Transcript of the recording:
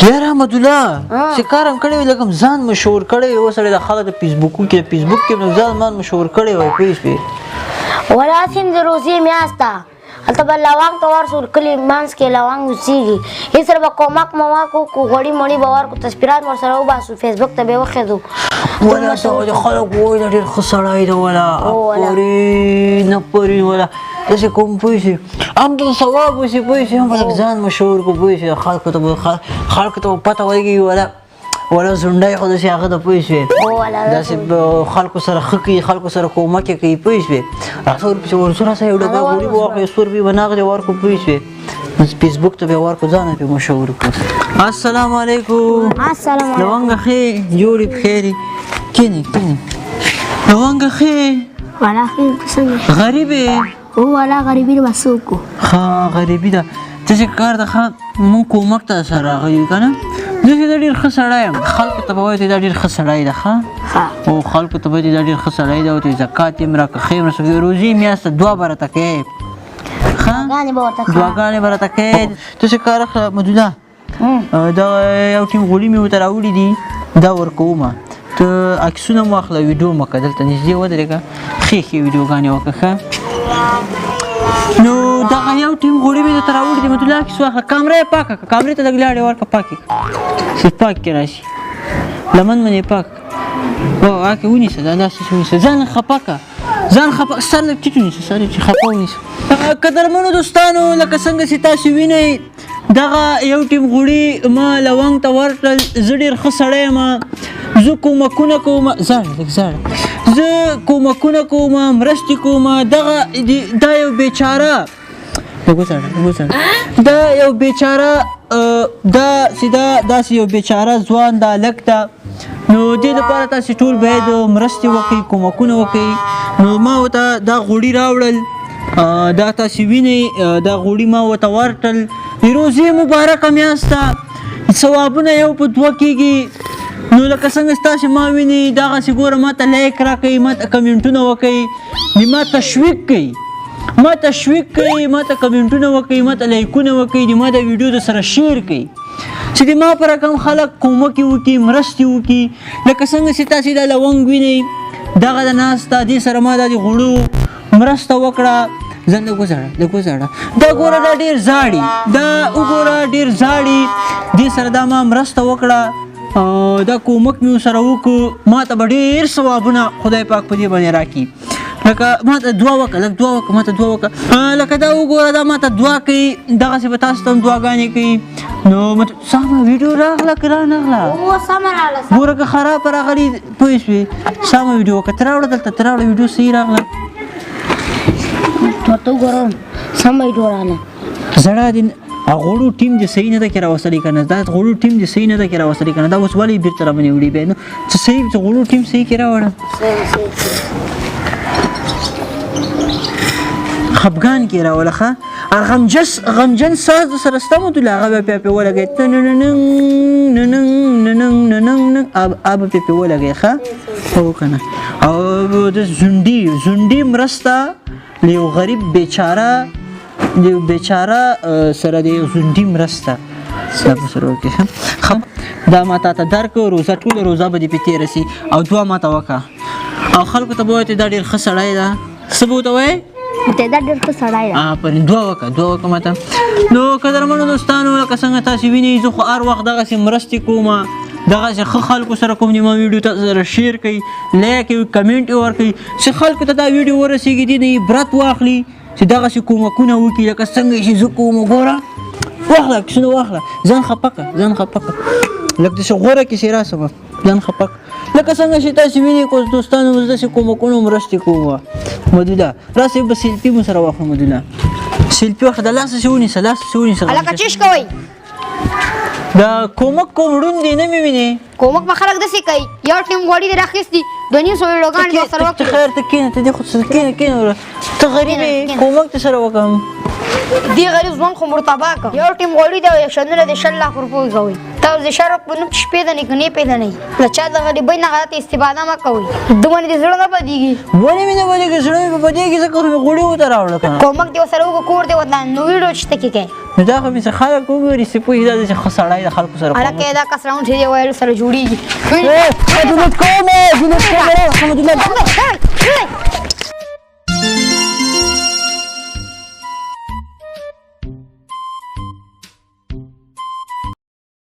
یاره احمدالله چې کار هم کړی وي لږ هم ځان مشهور کړی وي، اوس سړی د خلک د فیسبوکو کې فیسبوک کې نو ځان مان مشهور کړی وای پوه شوې. ولا هسې هم د روزې میاشت ده، هلته به لونګ ته ورشو، کلي منځ کې لونګ اوسېږي، هېڅ سره به کومک مومک وکړو، غوړي مړي به ورکړو، تصویرات ورسره وباسو، فیسبوک ته به یې وخېژو. ولا دا د خلک وایي دا ډېر ښه سړی دی، ولا پرې نه پرې ولا داسې کوم پوه شي هم د ثواب وشي پوه شي، هم به لږ ځان مشهور کړو پوه شي، خلکو ته به خلکو ته به پته ولګېږي ولا ولا زونډی خو داسې هغه ده پوه شوې، داسې خلکو سره ښه کوي، خلکو سره کومک یې کوي پوه شوې. راځه ورپسې ورځو، راځه یو ډبه غوړي به واخلو، یو څو روپۍ به نغدې ورکړو پوه شوې، فیسبوک ته به یې ورکړو، ځان یې پرې مشهور کړو. السلام علیکم. السلام علیکم. لونګه ښې جوړې پښې دي؟ کښېنئ کښېنئ. لونګه ښې؟ ولا ښې، څنګه؟ غریب یې؟ هو ولا غریبي به څه وکړو. ښه غریبي ده. داسې کار ده ښه موږ کومک ته سره راغلي یو که نه، زه چې دا ډېر ښه سړی یم، خلکو ته به وایي چې دا ډېر ښه سړی ده. ښه او خلکو ته به وایي چې دا ډېر ښه سړی ده، او چې زکات یې هم راکړه، ښه یې هم راسره روزي میاشت دوه به راته کوې، ښه دعاګانې به راته کوې. ته څه کار اخله مدوله، دا یو ټیم غوړي مې ورته راوړي دي، دا ورکومه، ته عکسونه مو واخله، ویډیو مه که، دلته نږدې ودرېږه، ښې ښې ویډیوګانې وکړه. ښه نو دغه یو ټیم غوړي مې درته راوړي دي، مدوله عکس واخله، کامره یې پاکه کړه، کامرې ته لږ لاړې ورکړه، پاکې کړه چې پاک کې راشي، لمن من یې پاک هغه ونیسه، دا داسې ونیسه، ځان خفه کړه، ځان خفه، سر لږ ټیټ ونیسه، سر چې خفه ونیسه. قدرمنو دوستانو لکه څنګه چې تاسو وینئ دغه یو ټیم غوړي ما لونګ ته ورکړل، زه ډېر ښه سړی یم، زه کومکونه کوم، زاړه لږ زاړه، زه کومکونه کوم، مرستې کوم. دغه دا یو بیچاره لږ وزاړه، لږ وزاړه، دا یو بیچاره دا چې دا داسې یو بیچاره ځوان دا هلک ده، نو دې لپاره تاسې ټول باید مرستې وکړئ، کومکونه وکړئ. نو ما ورته دا غوړي راوړل، دا تاسې وینئ، دا غوړي ما ورته ورکړل. د روزې مبارکه میاشت ده، ثوابونه یو په دوه کېږي. نو لکه څنګه چې تاسې ما وینئ دغسې ګوره ما ته لایک راکړئ، ما ته کمنټونه وکړئ، ما تشویق کړئ، ما تشویق کړئ، ما ته کمنټونه وکړئ، ما ته لایکونه وکړئ، د ما دا ویډیو در سره شیر کړئ چې د ما په رقم خلک کومک یې وکړي، مرستې وکړي. لکه څنګه چې تاسې دا لونګ وینئ دغه د ناسته دې سره ما دا د غوړو مرسته وکړه. ځان لږ وزاړه، لږ وزاړه، دا ګوره دا ډېر زاړي، دا وګوره ډېر زاړي، دې سره دا ما مرسته وکړه، دا کومک مې ورسره وکړو، ما ته به ډېر ثوابونه خدای پاک په دې باندې راکړي. لکه ما ته دعا وکړه، لږ دعا وکړه، ما ته دعا وکړه، لکه دا وګوره دا ما ته دعا کوي، دغسې به تاسو ته هم دعاګانې کوي. نو سمه ویډیو راغله که رانغله؟ هو سمه راغله. ګوره که خرابه راغلي پوه شوې، سمه ویډیو وکړه، ته راوړه دلته، ته راوړه ویډیو صحیح راغله. ورته وګورم سمه ویډیو راغله. زړه دې غوړو ټیم دې صحیح نه ده کې راوستلی که نه، دا غوړو ټیم دې صحیح نه ده کې راوستلی که نه، دا اوس ولې بېرته راباندې وړي بیا؟ نو څه صحیح چې غوړو ټیم صحیح کې راوړه. خفګان کې راوله. ښه غمجن ساز در سره شته مدوله، هغه به بیا پرې ولګوې، ته ننننګ نننګ نننګ نننګ هغه به پرې ولګوې. ښه هو که نه؟ او د زونډي زونډي مرسته له یو غریب بیچاره، د یو بیچاره سره د یو زونډي مرسته دا به سره وکړې. ښه دا ما تا ته درکړو، روزه ټوله روزه به دې پرې تېره سي، او دعا ما ته وکړه، او خلکو ته به ووایې چې دا ډېر ښه سړی ده. څه به ورته وایې؟ ته دا ډېر ښه سړی ده. آفرین، دعا وکړه، دعا وکړه ما ته. نو قدرمنو دوستانو لکه څنګه تاسې وینئ زه خو هر وخت دغسې مرستې کوم، دغسې ښه خلکو سره کوم، ما ویډیو تاسو سره شیر کړئ، لایک یې کمنټ یې ورکړئ چې خلکو ته دا ویډیو ورسېږي، دې نه عبرت واخلي چې دغسې کومکونه وکړي لکه څنګه چې زه کوم. ګوره واخله عکسونه واخله، ځان خفه کړه، ځان خفه کړه، لږ داسې غوره کیسې راسمه، ځان خفه کړه. لکه څنګه چې تاسې وینئ کوم دوستانو زه داسې کومکونو مرستې کوم. مدوله راسئ به سیلفي مو سره واخلو. مدوله سیلفي واخله، د لاسه څه ونیسه، لاسه څه ونیسه. هلکه چش کوئ؟ دا کومک کوم ړوند دی نه مې وینې. کومک به خلک داسې کوي، یو ټیم غوړي دې راخیستي، 250 ویډیوګانې دې ورسره وکړې. ته خیر ته کښېنه، ته دې خو څه کښېنه، کښېنه وروره، ته غریب یې، کومک دې سره وکړم. دې غریب ژوند خو مرتبا کړ. یو ټیم غوړي دی او شنونه دې 20 لاک روپۍ وګوئ. تاسو د شرف په نوم چې پېژنئ که نه پېژنئ، له چا د غریبۍ نه غلطه استفاده مه کوئ، دومره دې زړه نه بدېږي. ولې مې نه بدېږي؟ زړه مې په بدېږي ځکه خو مې غوړي ورته راوړه که نه. کومک دې ورسره وکړو، کور دې ودان، نو ویډیو چې ته کې کوې. نو دا خو مې چې خلک وګوري چې پوه شي دا داسې ښه سړی د خلکو سره. هلکه دا کس راونډ چې دی ویلو سره جوړېږي. دولت کومه دولت کومه.